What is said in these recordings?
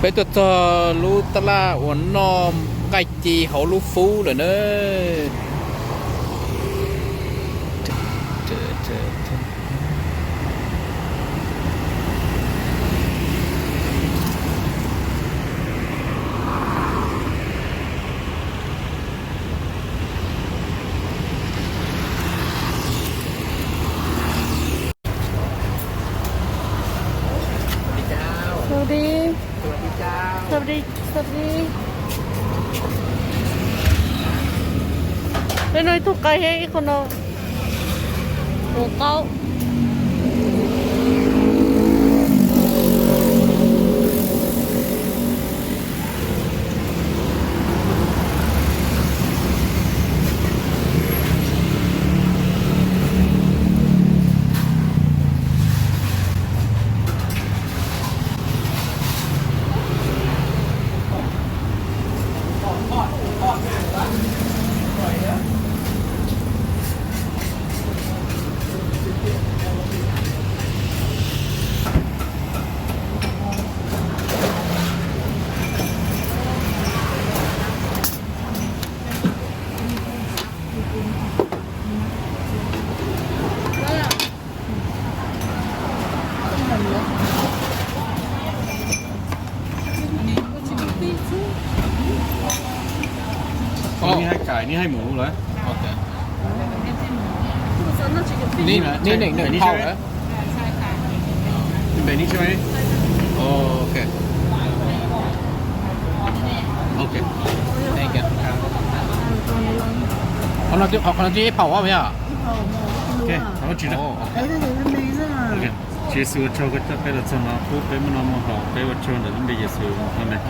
Peb tuaj txog lub tab laj uas noj nqaij ci hauv lub fub lawm na. Sawv di, sawv di, sawv di. Peb noj ib tug qai thiab ib qho no ua qaub. Ov, neb hais kais, neb hais mus lawm. Neb, neb, neb, neb, neb, Neb neb, ok. Ok. Thank you. Qhov no twb, qhov no twb ib phaum os yom? Ok, qhov no tsis, ok. Tswv Yexus ua tsaug koj coj peb los txog no, pub peb muaj noj muaj haus, peb ua tsaug ntawm lub npe Yexus. Amees.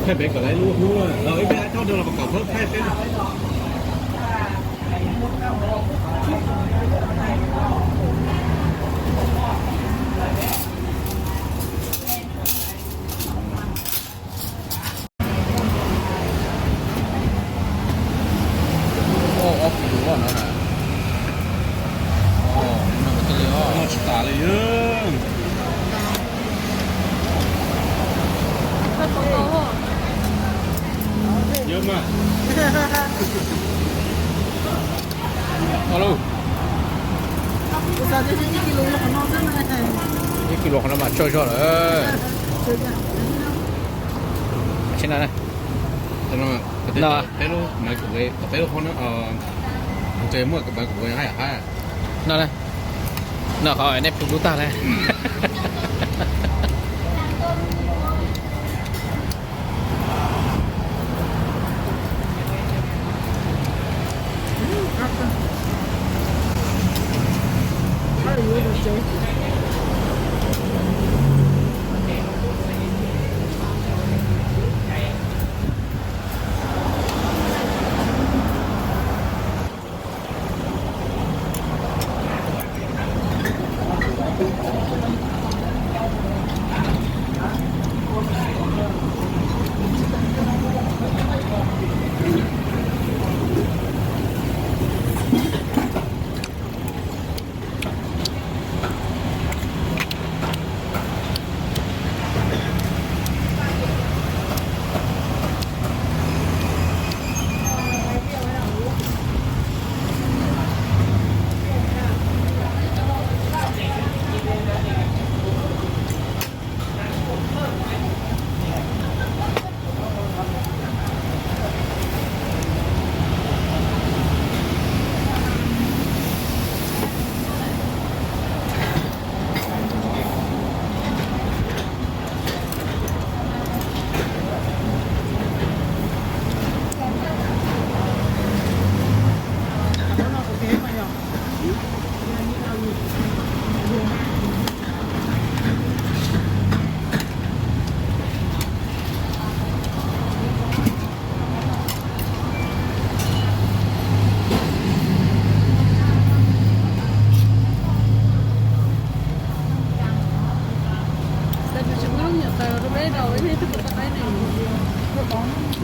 Thaij pem kom lawv lub hlub, ib pliag thauj rau los kom thaij peb. Noj tsis tas li. Alo. Ib kis lus qhov no mas tsawg zog lawm. Tsis na. Peb lub, peb lub, muaj kuv hab yam hab. No na. No qhov nej pw lub tag na.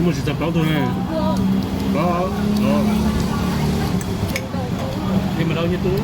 Muaj tsis txog plaub tug ne. Plaub, plaub. Tej mas dau nyiaj tug.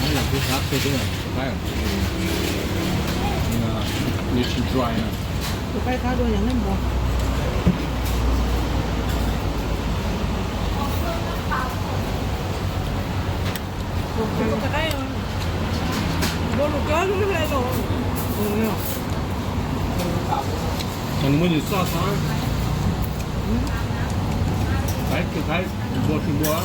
Lam kuv xav qhia rau nej, tus qaib, nws tsis dry na. Tus qaib qab dua yog neb npua. Nws muaj nws txoj xav. Qaib, tus qaib npua tsis npua.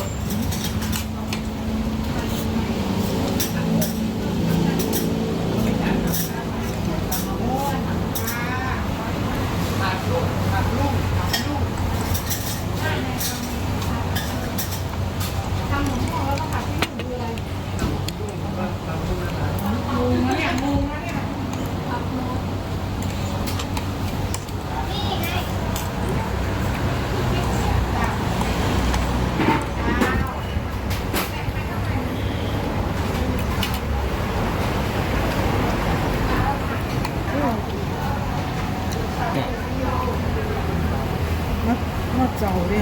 Noj txaus li.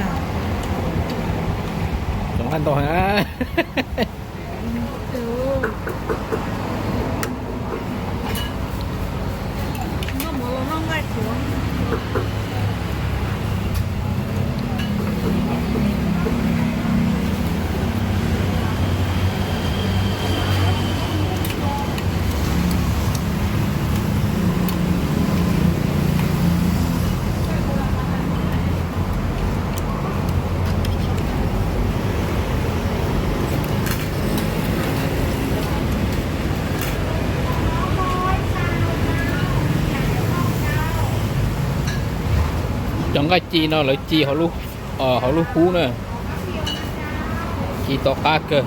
Txaus nqaij ntau heev. Cov nqaij ci no lawv ci hauv lub hub na, ci to qab kawg.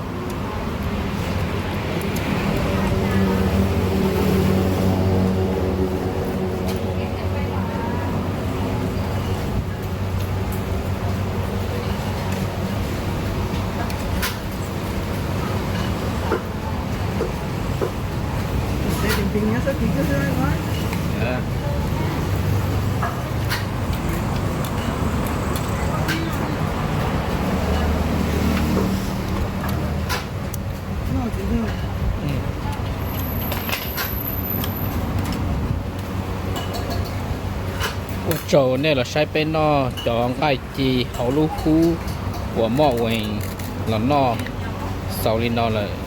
Ua tsaug nej los saib peb noj cov nqaij ci hauv lub hub uas moj uas los noj xaus li no lawm.